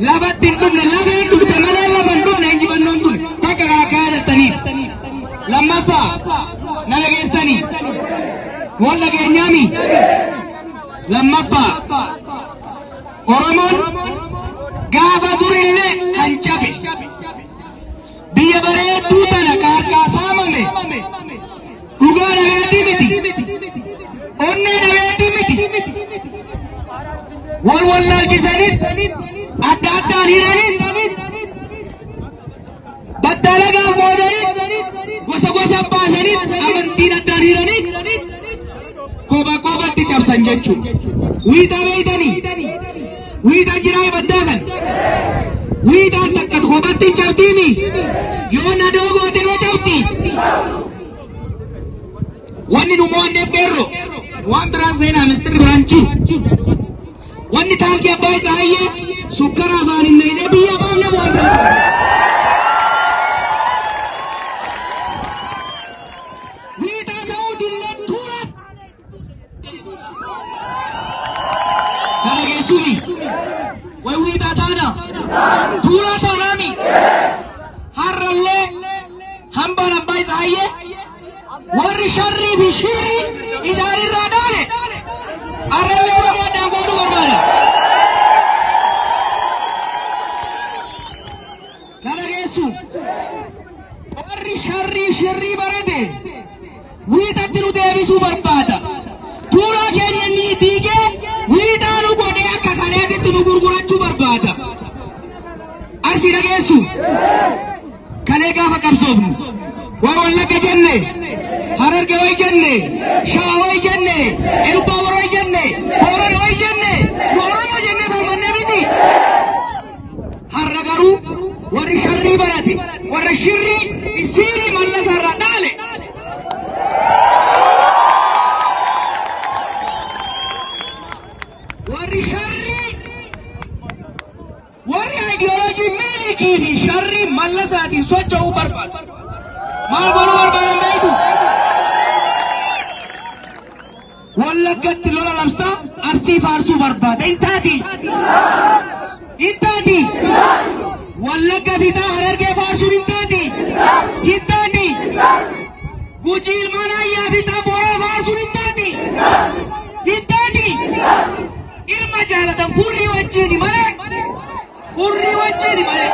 Lafatti hin dhumne, lafeen dhumte malee lafa hin dhumne injifannoon tun takka kan akka yaadattaniif. Lammaffaa na dhageessanii wal dhageenyaami. Lammaffaa Oromoon gaafa durillee kan cabe biyya bareedduu tana ka harkaa saamame dhugaa dhabeetii miti, onnee dhabeetii miti, wal wallaalchisaniit adda addaan hiraniit battalagaan qoodaniit gosa gosa baasaniit amantiin addaan hiraniit kopha kophatti cabsan jechuudha. Wiixaa beeytanii? Wiixaan jiraa baddaa kan? Wiixaan takka kophatti hin cabtiimi? Yoo nadoo goote yoo cabti? Wanni nu mo'anneef qeerroo waan biraan seenaa ministirri biraan jiru. Wanni taankii abbaa Isaayyee sukkara afaan hin naqnee biyya baafne waan biraa. Wiixaa ta'uu dillee tuura. Kana geessuumi. Way wiixaa taana. Tuuraa taanaami. Har'allee hambaan abbaa Isaayyee warri sharrii fi shirri isaanirraa dhaale har'allee Oromoo addaan qooduu barbaada. Kana geessu warri sharrii shirrii barate wiixatti nu deebisuu barbaada. Tuuraa keenya ni diigee wiixaa nu godhee akka kaleetitti nu gurgurachuu barbaada. Arsii dhageessu. Kalee gaafa qabsoofnu waan Wallagga jenne, Hararge way jenne, Shawa way jenne, Elubbaabor way jenne, Boorana way jenne, nu Oromoo jennee falmannee miti. Har'a garuu warri sharrii barate, warra shirrii isiirii mallasa irraa dhaale. Warri sharrii Warri ayidiyooloojii Minilikii fi sharrii Mallasaatiin socho'uu barbaadu. Maal godhuu barbaadan beektu? Wallaggatti lola labsaa Arsii faarsuu barbaada. Hin taati. Hin taati. Wallagga fixaa Harargee faarsuun hin taati. Hin taati. Gujii ilmaan ayyaa fixaa Booraa faarsuun hin taati. Hin taati. Ilma jaalatan furrii wajjiini malee. Furrii wajjiini malee.